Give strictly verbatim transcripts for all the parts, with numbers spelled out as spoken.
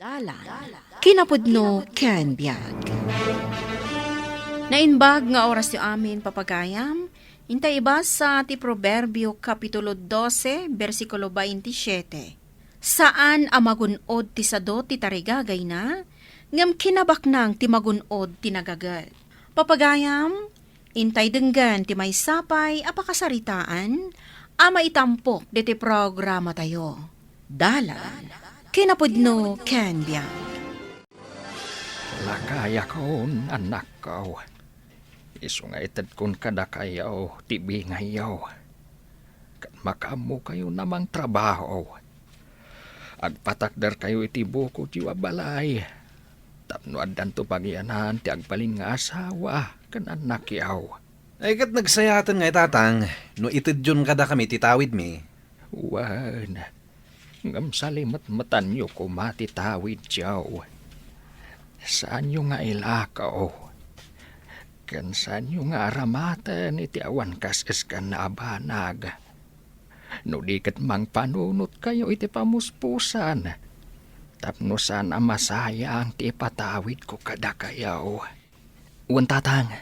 Dalan, kinapudno ken biag. Naimbag nga orasyo amin, papagayam, intay ibasa ti Proverbio Kapitulo dose, bersikulo baintisiete. Saan a magun-od ti sado ti tarigagayna, ngem kinabaknang ti magun-od ti nagaget. Papagayam, intay denggen ti maysa pay a pakasaritaan a maitampok ditoy programatayo. Dalan, kinapudno ken biag. Lakayakon, annakko. Isu nga itedkon kadakayo ti bingayyo. Ket makaammokayo a mangtrabaho. Agpatakderkayo iti bukodyo a balay. Tapno addanto pagianan ti agbalin nga asawa ken annakyo. Ay, ket nagsayaten nga itatang no itedyon kadakami ti tawidmi. Wen, ngem salimetmetanyo koma ti tawidyo. Saanyo nga ilakaw, ken saanyo nga aramaten iti awan kas-eskanna a banag. No di ket mangpanunotkayo iti pamuspusan, tapno saan a masayang ti ipatawidko kadakayo. Wen, tatang,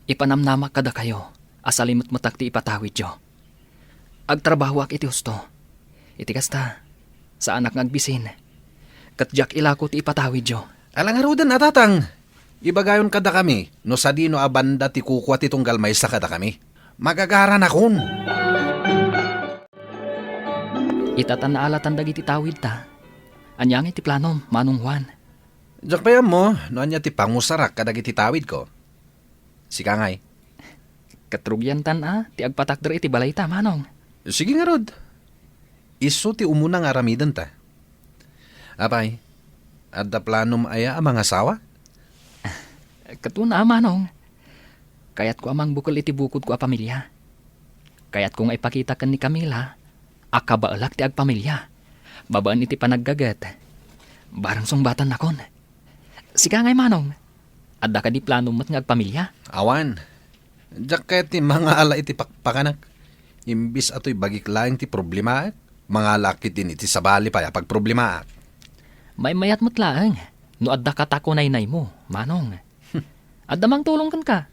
ipanamnamak kadakayo a salimetmetak ti ipatawidyo. Agtrabahoak iti husto. Iti kasta, saanak nga agbisin, ket diak ilako ti ipatawidyo. Ala ngaruden a, tatang, ibagayon kadakami no sadino a banda ti kukua ti tunggal maysa kadakami. Magagaranakon. Ita ta naalatan dagiti tawidta. Ania ngay ti planom, Manong Juan? Diak pay ammo no ania ti pangusarak kadagiti tawidko. Sika ngay? Ket rugiantan a ti agpatakder iti balayta, Manong. Sige ngarud. Isu ti umuna nga aramidenta. Apay, adda planom aya a mangasawa? Ket una, Manong. Kayatko a mangbukel iti bukodko a pamilia. Kayatko nga ipakita ken ni Camila a kabaelak ti agpamilia babaen iti panaggaget. Barang sungbatannakon. Sika ngay, Manong, adda kadi planom met nga agpamilia? Awan. Diak kayat ti mangala iti pakpakanak. Imbis a toy bagik laeng ti problemaak, mangalaak ketdin iti sabali pay a pagproblemaak. Maymayat met laeng no adda katakunaynaymo, Manong. Adda mangtulong kenka.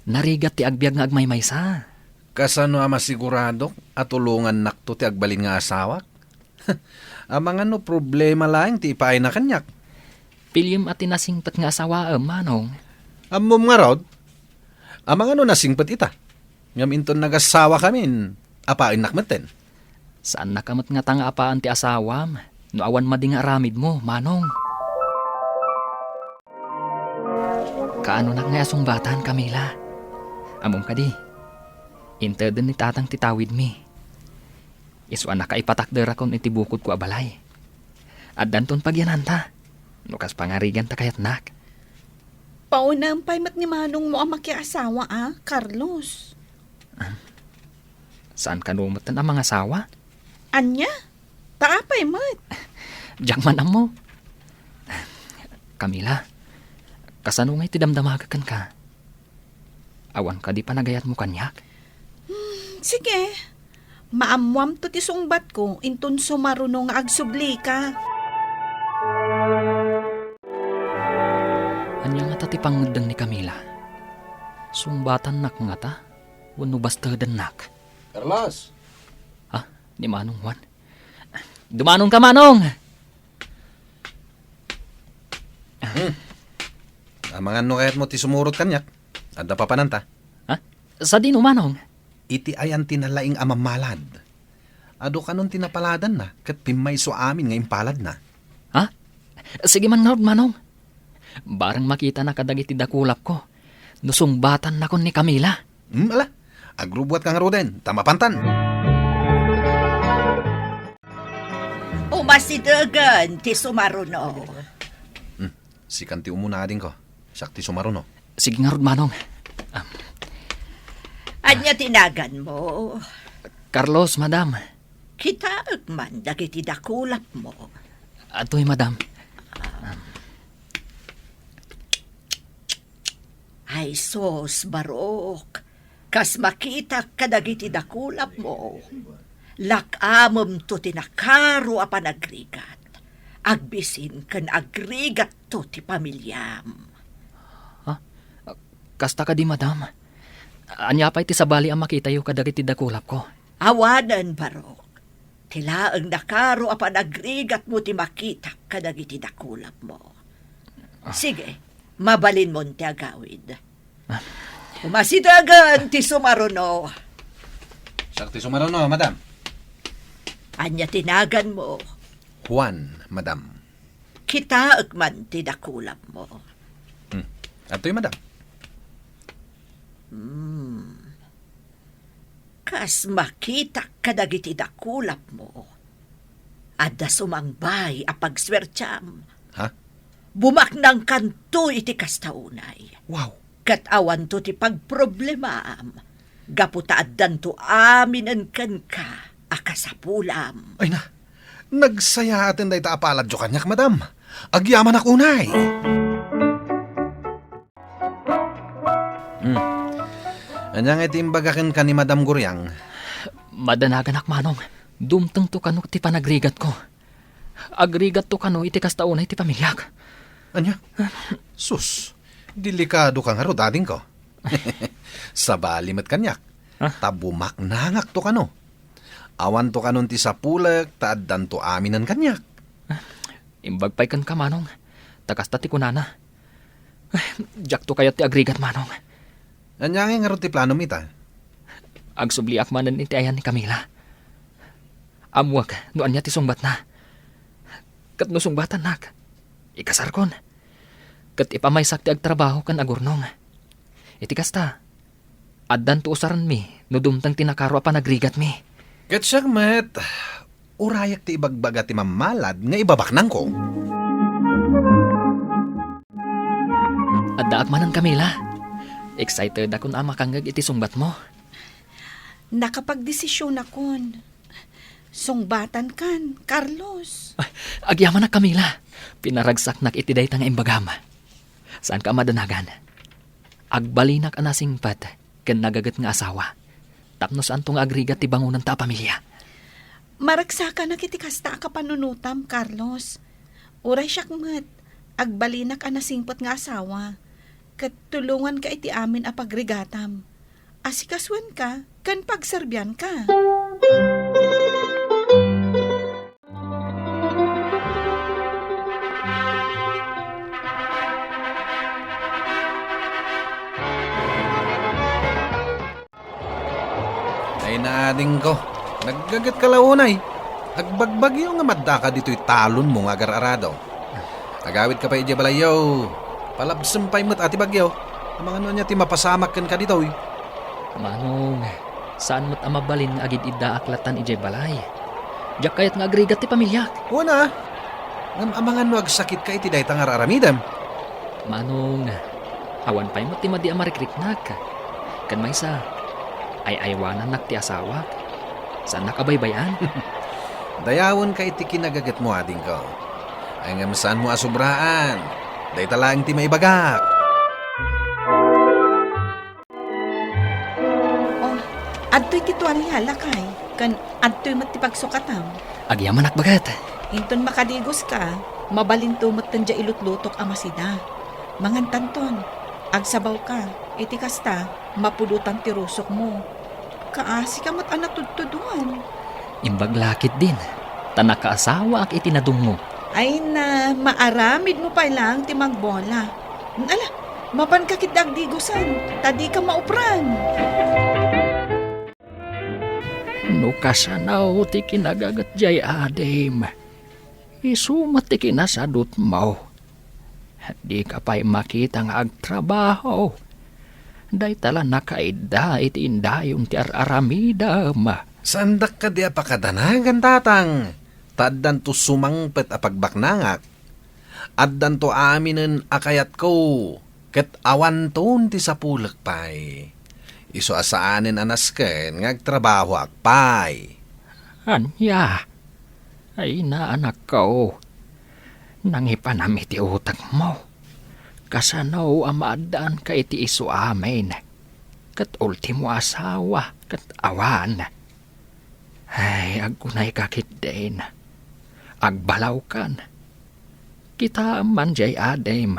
Narigat ti agbiag nga agmaymaysa. Kasano a masiguradok a tulongannakto ti agbalin nga asawak? Amangan no problema laeng ti ipaayna kaniak. Piliem a ti nasingpet nga asawaem, Manong. Ammom ngarud? Amangan no nasingpet ita. Ngem inton nagasawakamin, apaennak metten. Saannaka met ngata nga apaen ti asawam no awan madi nga aramidmo, Manong. Kaanonak nga asungbatan, Camila? Ammom kadi, inteden ni tatang ti tawidmi. Isu a nakaipatakderakon iti bukodko a balay. Addanton pagiananta, no kas pangariganta kayatnak. Paunam pay met ni Manongmo a makiasawa a, Carlos. Saan kano metten a mangasawa? Ania? Ta apay met? Diak man ammo. Camila, kasano ngay ti damdamagek kenka? Awan kadi panagayatmo kaniak? Hmm, sige. Maammoamto ti sungbatko, inton sumaruno nga agsublika. Ania ngata ti pangngeddeng ni Camila? Sungbatannak ngata wenno bastedennak? Carlos! Ah, ni Manong Juan. Dumanonka, Manong! Hmm. Amangan no kayatmo ti sumurot kaniak. Adda papananta. Ha? Sadino, Manong? Iti ayan ti nalaing a mammalad. Adu kanon ti napaladanna ket pimmayso amin nga impaladna. Ha? Sige man ngarud, Manong. Barang makitana kadagiti dakulapko no sungbatannakon ni Camila. Hmm, ala. Agrubuatka ngaruden, ta mapantan. Umasidegen ti sumaruno. Hmm, sikan ti umuna, adingko. Siak ti sumaruno. Sige ngarud, Manong. Am. Ania ti naganmo? Carlos, madam. Kitaek man dagiti dakulapmo. Atoy, madam. Ay sus, Barok, kas makitak kadagiti dakulapmo, lak-amemto ti nakaro a panagrigat. agbisin ken agrigatto ti pamiliam. Ha? Kasta kadi, madam? Ania pay ti sabali a makitayo kadagiti dakulapko? Awanen, Barok. Ti laeng nakaro a panagrigatmo ti makitak kadagiti dakulapmo. Ah. Sige, mabalinmon ti agawid. Ah. Umasitagan ti sumaruno. Siak ti sumaruno, madam. Ania ti naganmo? Juan, madam. Kitaek man ti dakulapmo. Hmm. Adtoy, madam. Hmm. Kas makitak kadagiti dakulapmo, adda sumangbay a pagsuertiam. Ha? Bumaknangkanto iti kasta unay. Wow! Ket awanto ti pagproblemaam, gapu ta addanto aminen kenka a kasapulam. Ay na, nagsayaaten dayta a paladyo kaniak, madam. Agyamanak unay. Hmm. Ania ngay ti imbaga kenka ni Madam Guriang? Madanaganak, Manong. Dumtengto kano ti panagrigatko. Agrigatto kano iti kasta unay ti pamiliak. Ania? Sus, delikado ka ngarud, adingko. Sabali met kaniak. Ah? Ta bumaknangakto kano. Awanto kanon ti sapulek ta addanto aminen kaniak. Imbag pay kenka, Manong. Ta kasta ti kunana. Diakto kayat ti agrigat, Manong. Ania ngay ngarud ti planom ita? Agsubliak manen iti ayan ni Camila. Ammoak no ania ti sungbatna. Ket no sungbatannak, ikasarkon. Ket ipamaysak ti agtrabaho ken agurnong. Iti kasta, addanto usarenmi no dumteng ti nakaro a panagrigatmi. Ket siak met, urayak ti ibagbaga ti mammalad nga ibabaknangko. Addaak manen, Camila. Excited akon a makangngeg iti sungbatmo. Nakapagdesisionakon. Sungbatankan, Carlos. Ay, agyamanak, Camila. Pinaragsaknak iti dayta nga imbagam. Saanka a madanagan. Agbalinak a nasingpet ken nagaget nga asawa. Tapno saanto nga agrigat ti bangonanta a pamilya. Maragsakanak iti kasta a kapanunotam, Carlos. Uray siak met, agbalinak a nasingpet nga asawa, ket tulonganka iti amin a pagrigatam. Asikasuenka ken pagserbianka. Ay, naadingko. Naggaget ka la unay. Agbagbagyo nga maddaka ditoy talonmo nga agar-arado. Agawidka pay idiay balayyo. Palabsem pay met a ti bagyo. Amangan no ania ti mapasamak kenka ditoy. Manong, saan met a mabalin nga agid-iddaak latan idiay balay. Diak kayat nga agrigat ti pamiliak. Wen a. Ngem amangan no agsakitka iti dayta nga ar-aramidem. Manong, awan pay met ti madi a marikriknak. Ken maysa, ay-aywanannak ti asawak. Saannak a baybay-an. Dayawenka iti kinagagetmo, adingko. Ay, ngem saanmo a sobraan. Dayta laeng ti maibagak. Oh, adtoy ti tualia, lakay, ken adtoy met ti pagsukatam. Agyamanak, baket. Inton makadigoska, mabalinto met diay ilutlutok a masida. Mangantanton, agsabawka, iti kasta, mapudotan ti rusokmo. Kaasika met a natudtuduan. Imbag la ketdin, ta nakaasawaak iti nadungngo. Ay na, maaramidmo pay laeng ti magbola. Ala, mapanka ketdi agdigosan, ta dika maupran. No kasano ti kinagaget diay adim, isu met ti kinasadutmo. Dika pay makita nga agtrabaho. Dayta la nakaidda iti indayon ti ar-aramidem. Saandak kadi a pakadanagan, tatang, ta addanto sumangpet a pagbaknangak. Addanto aminen a kayatko, ket awanton ti sapulek pay. Isu a saanen a nasken nga agtrabahoak pay. Ania? Ay, naanakko, nangipanam iti utekmo. Kasano a maaddaanka iti isu amin? Ket ultimo asawa, ket awan. Ay, agkunayka ketdin, agbalawkan, Kitaem man jay adim.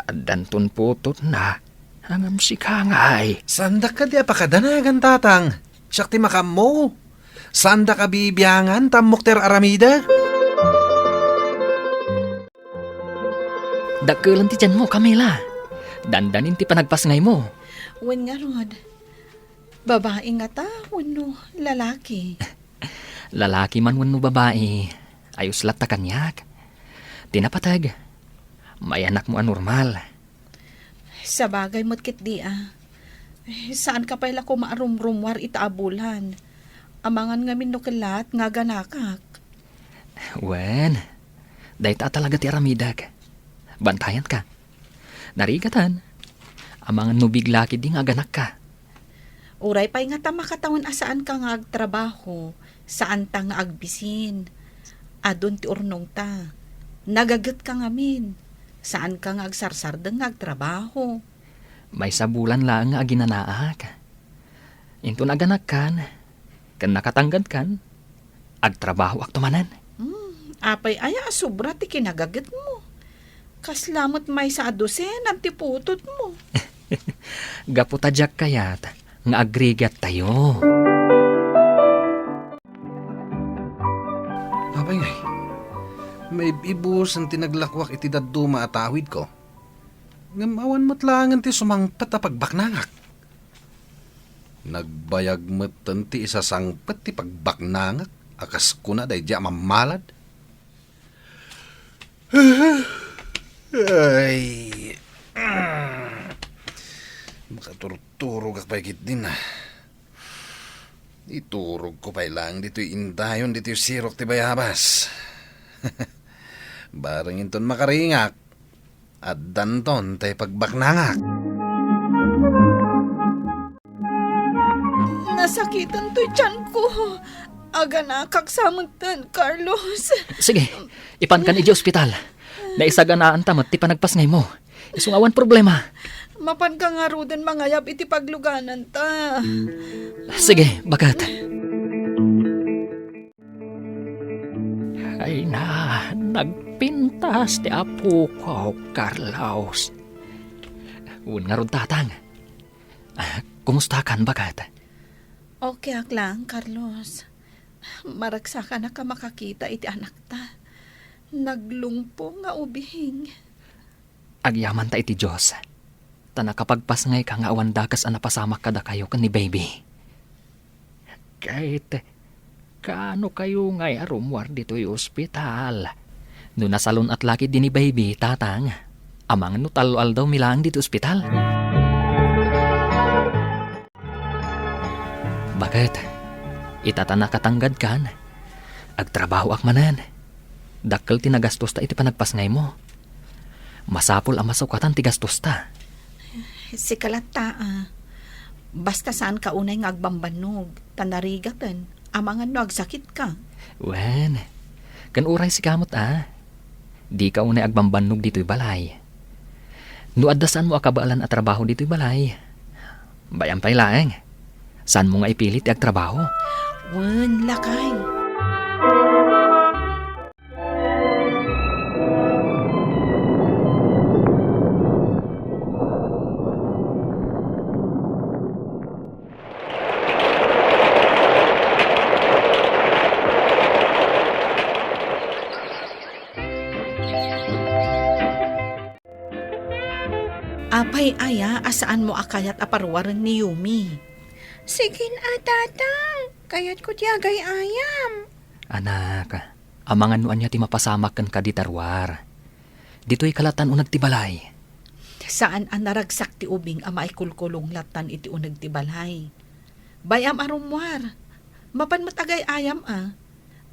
Addanton putotna, ngem sika ngay. Saandak kadi a pakadanagan, Tatang. Siak ti makaammo. Saandak a bibiangan ta ammok ti ar-aramidek. Dakkelen ti tianmo, Camila. Dandanin ti panagpasngaymo. Wen ngarud, babai ngata wenno lalaki? Lalaki man wenno babai, ayos latta kaniak. Ti napateg, may anakmo a normal. Sabagay met ketdi a. Saanka pay la koma a rumrummuar ita a bulan. Amangan ngamin no kellaat nga aganakak. Wen, dayta a talaga ti aramidek. Bantayanka. Narigaten, amangan no bigla ketdi nga aganakka. Uray pay ngata makatawen a saanka nga agtrabaho, saanta nga agbisin. Adun ti urnongta. Nagagetka ngamin. Saanka nga agsarsardeng nga agtrabaho. Maysa bulan laeng nga aginanaak. Inton aganakkan, ken nakatanggadkan, agtrabahoakto manen. Hmm, apay aya a sobra ti kinagagetmo? Kasla met maysa a dosena ti putotmo. Gapu ta diak kayat nga agrigattayo. Apay ngay, maib-ibusen ti naglakuak iti dadduma a tawidko. Ngem awan met laengen ti sumangpet a pagbaknangak. Nagbayag metten ti isasangpet ti pagbaknangak a kas kuna daydi a mammalad. Ay. Makaturturogak pay ketdin. Iturogko pay laeng ditoy indayon ditoy sirok ti bayabas. Bareng inton makaringak, addanton tay pagbaknangak. Nasakiten toy tianko. Aganakak sa metten, Carlos. Sige, ipankan idiay ospital. Naisaganaanta met ti panagpasngaymo. Isu nga awan problema. Mapanka ngaruden mangayab iti paglugananta. Sige, baket. Ay na, nagpintas ti apok, Carlos. Wen ngarud, Tatang. Ah, kumustakan, baket? Okay ak lang, Carlos. Maragsakanak a makakita iti anakta. Naglungpo nga ubing. Agyamanta iti Dios, ta nakapagpasngayka nga awan dakes a napasamak kadakayo ken ni Baby. Ket kaano kayo ngay a rummuar ditoy ospital? No nasalun-at la ketdi ni Baby, Tatang, amangan no tallo aldawmi laeng ditoy ospital. Baket, ita ta nakatanggadkan, agtrabahoak manen. Dakkel ti nagastosta iti panagpasngaymo. Masapul a masukatan ti gastosta. Sika latta, a. Basta saanka unay nga agbambannog, ta narigaten, amangan no agsakitka. Wen, ken uray sika met, a. Dika unay agbambannog ditoy balay. No adda saanmo a kabaelan a trabaho ditoy balay, bay-am pay laeng. Saanmo nga ipili ti agtrabaho? Wen, lakay. Apay aya a saanmo a kayat a paruaren ni Yumi? Sige a, Tatang. Kayatko ti agay-ayam. Anak, amangan no ania ti mapasamak kenka dita ruar. Ditoyka lattan uneg ti balay. Saan a naragsak ti ubing a maikulkulong lattan iti uneg ti balay. Bay-am a rummuar. Mapan met agay-ayam a.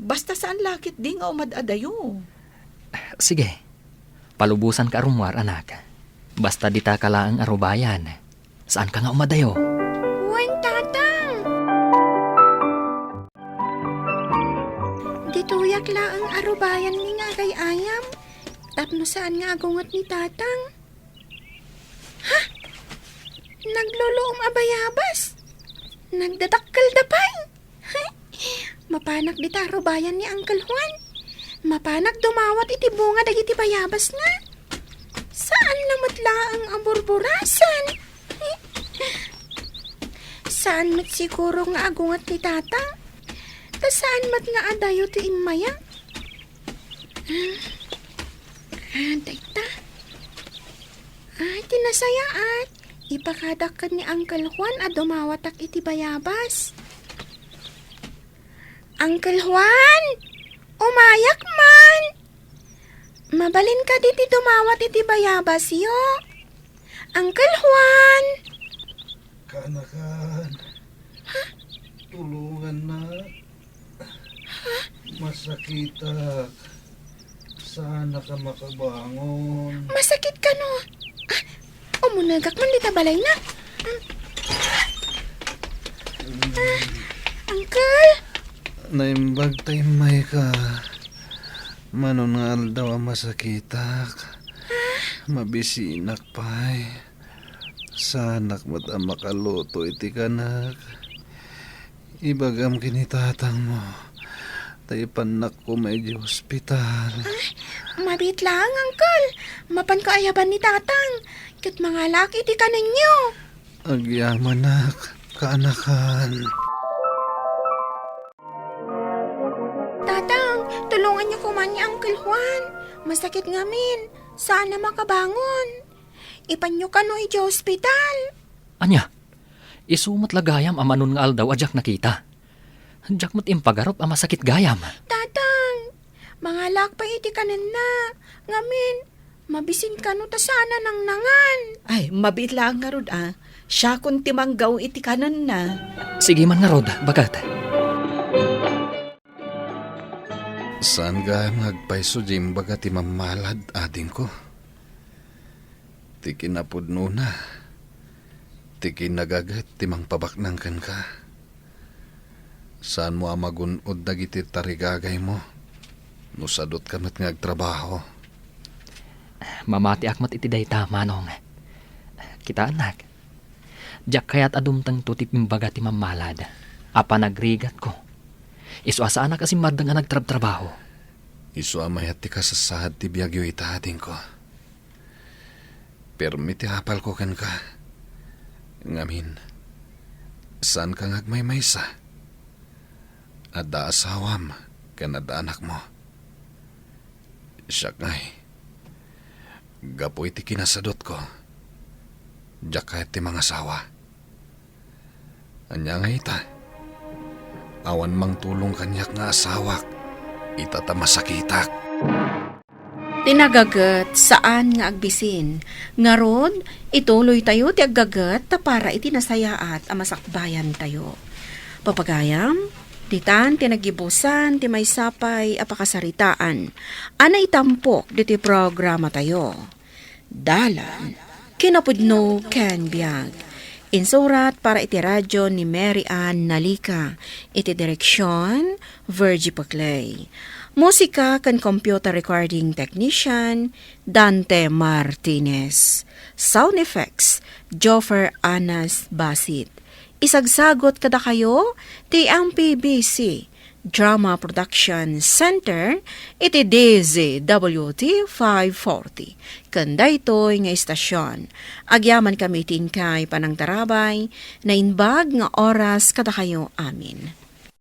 Basta saan la ketdi nga umad-adayo. Sige. Palubosanka a rummuar, anak. Basta ditaka laeng a rubayan. Saanka nga umadayo? Wen, Tatang. Ditoyak laeng a rubayanmi nga agay-ayam. Tapno saan nga agunget ni Tatang. Ha? Nagluluom a bayabas. Nagdadakkelda pay. Mapanak dita a rubayan ni Uncle Juan. Mapanak dumawat iti bunga dagiti bayabasna. Saan la met laeng a burburasen. Saan met siguro nga agunget ni Tata. Ta saan met nga adayo ti immaya. Ah, ah, dayta. Ah, ti nasayaat. Ipakadak ken ni Uncle Juan a dumawatak iti bayabas. Uncle Juan, umayak man. Mabalin kadi ti dumawat iti bayabasyo? Uncle Juan! Kaanakan. Ha? Tulongannak. Ha? Masakitak. Saanak a makabangon. Masakit kano? Ah, umunegak man dita balayna. Ah, ah, Uncle? Naimbag ta immayka. Manon nga aldaw a masakitak. Ah? Mabisinak pay. Saanak met a makaluto iti kanek. Ibagam ken ni tatangmo, ta ipannak koma idiay ospital. Ah, mabiit laeng, Uncle. Mapanko ayaban ni tatang, ket mangalaak iti kanenyo. Agyamanak, kaanakan. Tatang, tulonganyo koma ni Uncle Juan. Masakit ngamin. Saan a makabangon. Ipanyo kano idiay ospital. Ania? Isu met la gayam a manon nga aldaw a diak nakita. Diak met impagarup a masakit gayam. Tatang, mangalaak pay iti kanenna. Ngamin, mabisin kano ta saan a nangnangan. Ay, mabiit laeng ngarud, a. Siakon ti manggaw iti kanenna. Sige man ngarud, baket. Saan gayam nga agpayso diay imbaga ti mammalad, adingko? Ti kinapudnona, ti kinagaget ti mangpabaknang kenka. Saanmo a magun-od dagiti tarigagaymo no sadutka met nga agtrabaho. Mamatiak met iti dayta, Manong. Kitaennak, diak kayat a dumtengto ti imbaga ti mammalad a panagrigatko. Isu a saanak a simmardeng a nagtrabtrabaho. Isu a mayat ti kasasaad ti biagyo ita, adingko. Permi ti apalko kenka. Ngamin, saanka nga agmaymaysa. Adda asawam ken adda anakmo. Siak ngay, gapu iti kinasadutko, diak kayat ti mangasawa. Ania ngay ita? Awan mangtulong kaniak nga asawak ita ta masakitak. Ti nagaget, saan nga agbisin. Ngarud, ituloytayo ti aggaget ta para iti nasayaat a masakbayantayo. Papagayam, ditan ti naggibusan ti maysa pay a pakasaritaan a naitampok ditoy programatayo. Dalan, kinapudno ken biag. Insurat para iti radio ni Mary Ann Nalica. Iti direksion, Virgie Paclay. Musika ken computer recording technician, Dante Martinez. Sound effects, Joffer Anas Basit. Isagsagot kadakayo ti M P B C Drama Production Center iti D Z W T five forty. Ken daytoy nga istasion, agyamankami iti inkay panangtarabay, naimbag nga oras kadakayo amin.